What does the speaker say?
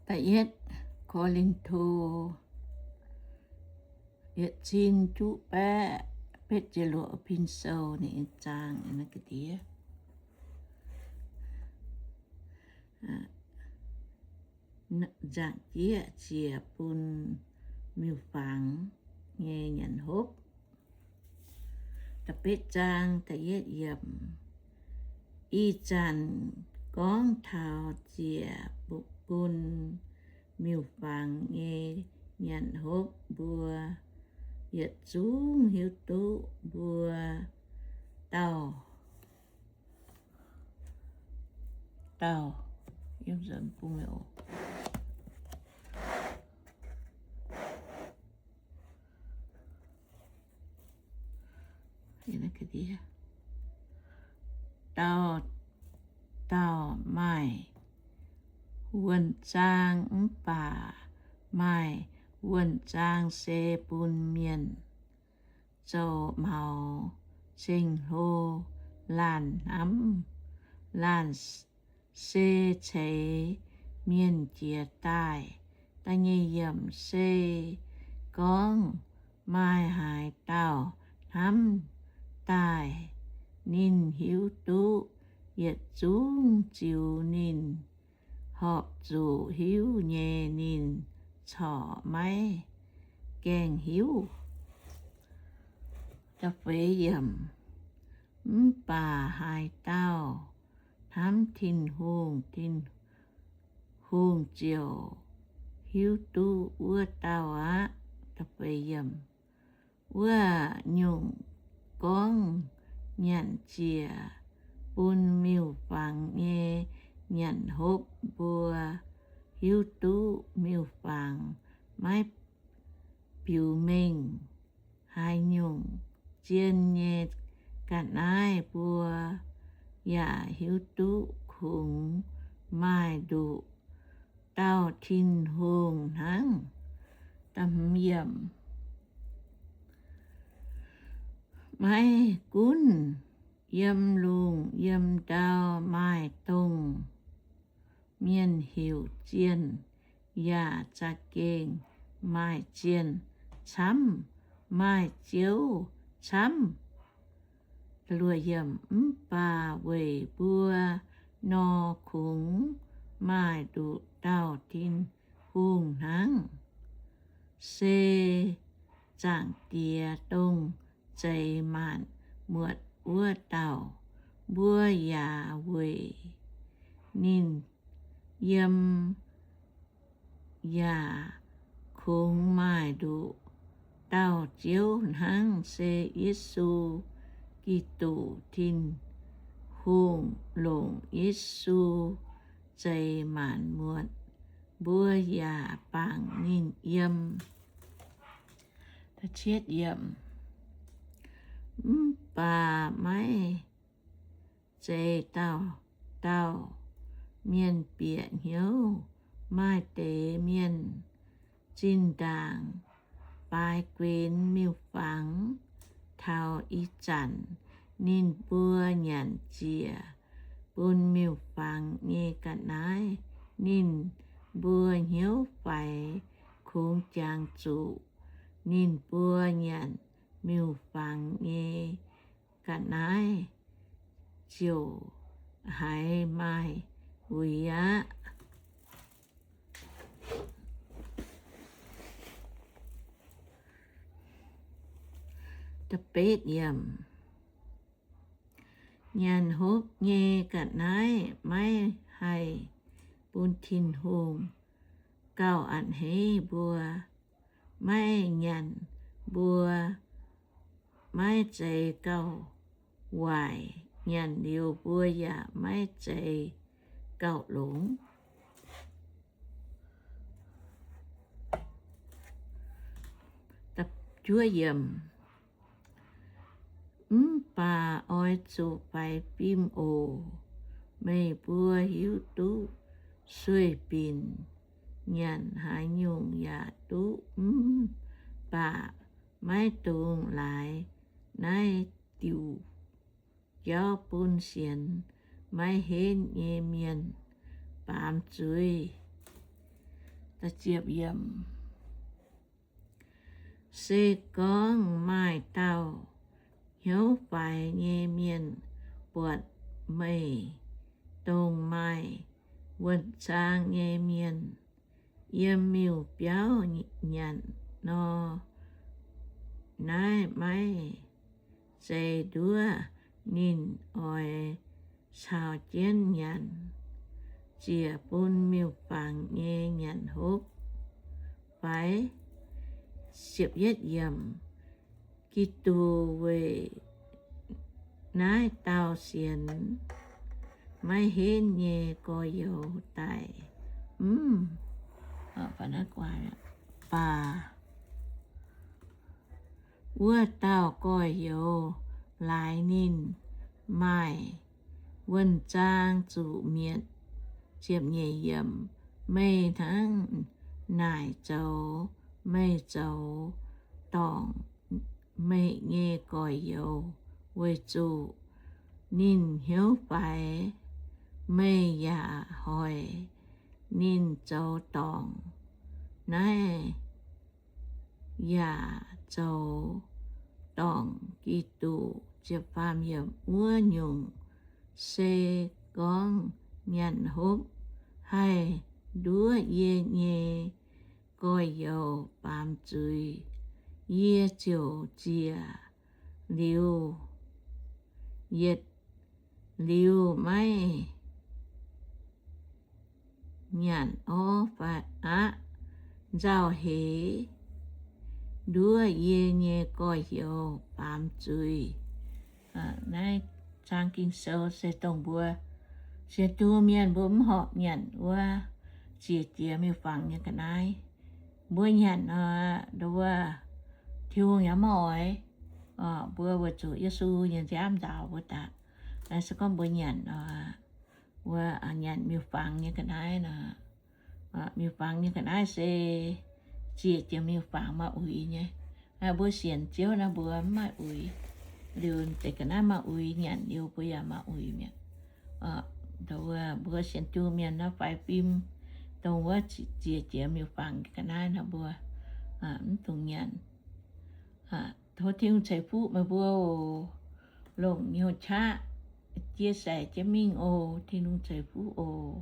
Da'yietv Ko^lin^to yietc cin juqv baeqv betv ziepc luoqc pin sou ninh zaang naaiv ga'ndiev. Nzangc-jieqv ziec bun miuc-fangx nyei nyanc hopv. Da'betv zaang da'yietv yiemc. Ih zanc gorngv taux ziec bun miuc-fangx nyei nyanc hopv mbuo yietc zungv hiuv duqv mbuo dauh, dauh, dauh, dauh maaih wuonh zaang mv baac maaih wuonh zaang se bun mienh zoux maux ceng-hlo, laanh hnamv, laanh se ceix mienh jiex daaih. Da'nyeic yiemc se gorngv maaih haaix dauh hnamv daaih, ninh hiuv duqv yietc zungv ziux ninh horpc zuqc hiuv nyei, ninh corc maiv gaengh hiuv. Da'feix yiemc. Mv baac haaix dauh hnamv Tin-Hungh, Tin-Hungh ziouc hiuv duqv wuov dauh aqv. Wuov nyungc gorngv nyanc ziec bun miuc-fangx nyei nyanc hopv mbuo hiuv duqv miuc-fangx maiv biux mengh haaix nyungc zien nyei ga'naaiv mbuo yaac hiuv duqv kungx maaih nduqc dauh Tin-Hungh hnangv. Maiv gunv yiem lungh yiem ndau maaih dongh mienh heuc zienh, yaac za'gengh maaih zienh camv, maaih ziouv camv. Mv baac weic mbuo nor, kungx maaih nduqc dauh Tin-Hungh hnangv, se Zaangc Diex, dongh zeix maanc muotc wuov dauh. Mbuo yaac weic ninh yiem yaac kungx maaih nduqc dauh Ziouv hnangv, se Yesu Giduc. Tin-Hungh longc Yesu zeix maanc muotc, mbuo yaac bangc ninh yiem. Mv baac maiv zeiz dauh dauh mienh bieqc hnyouv. Maaih deix mienh zinh ndaangc baaix guenx miuc-fangx. Taux ih zanc ninh mbuo nyanc ziec bun miuc-fangx nyei ga'naaiv, ninh mbuo hnyouv faix kungx jangx zuqc ninh mbuo nyanc miuc-fangx nyei ga'naaiv ziouc haiz maaih uix aqv. Nyanc hopv nyei ga'naaiv maiv haih bun Tin-Hungh gauh a'hneiv mbuo. Maiv nyanc mbuo maiv zeiz gauh waaic, nyanc liuz mbuo yaac maiv zeiz gauh longx. Mv baac oix zuqc faix fim oc. Meih mbuo hiuv duqv sueih binc nyanc haaix nyungc yaac duqv, mv baac maiv dungx laaix naaiv diuc jauv bun sienx maiv henv nyei mienh baamz zuiz. Se gorngv maaih dauh hnyouv faix nyei mienh buatc meih, dongh maaih wuonh zaang nyei mienh, yiem miuc-biauv nyanc nor, naaiv maiv zeiz nduov ninh oix caux jienv nyanc, ziec bun miuc-fangx nyei nyanc hopv fai? Giduc weic naaiv dauh sienx maiv henv nyei gorx-youz daic mv baac wuov dauh gorx-youz laaix ninh maaih wuonh zaang zuqc mietc. Ziepc nyeic yiemc, meih hnangv naaic zoux meih zoux dorngc meih nyei gorx-youz, weic zuqc ninh hnyouv faix, meih yaac hoic ninh zoux dorngc. Naaiv yaac zoux dorngc Giduc. Wuov nyungc, se gorngv nyanc hopv haih nduov yie nyei gorx-youz baamz zuiz, yie ziouc ziec liuz, yietc liuz maiv nyanc orv fai aqv. Nzauh heix nduov yie nyei gorx-youz baamz zuiz. Naaiv zaang Ging-Sou se dongh mbuo sienx Tin-Hungh mienh mbuo mv horpc nyanc wuov ziec jiex miuc-fangx nyei ga'naaiv. Mbuo nyanc nor, nduov, Tin-Hungh yaac maiv oix. Mbuo weic zuqc Yesu nyei nziaamv nzaaux mbuo daaih. Naaiv se gorngv mbuo nyanc nor, wuov nyanc miuc-fangx nyei ga'naaiv nor, miuc-fangx nyei ga'naaiv se ziec jiex miuc-fangx maaih uix nyei. Mbuo sienx Ziouv naaiv mbuo mv maaih uix. Liuz deix ga'naaiv maaih uix, nyanc liuz mbuo yaac maaih uix mi'aqv. Mbuo sienx Tin-Hungh mienh naaiv faix fim, dongh wuov ziec jiex miuc-fangx ga'naaiv nor mbuo mv dungx nyanc. Tov Tin-Hungh ceix fuqv meih mbuo oc. Longc hnyouv qaqv chia sẻ jienv mingh oc. Tin-Hungh ceix fuqv oc.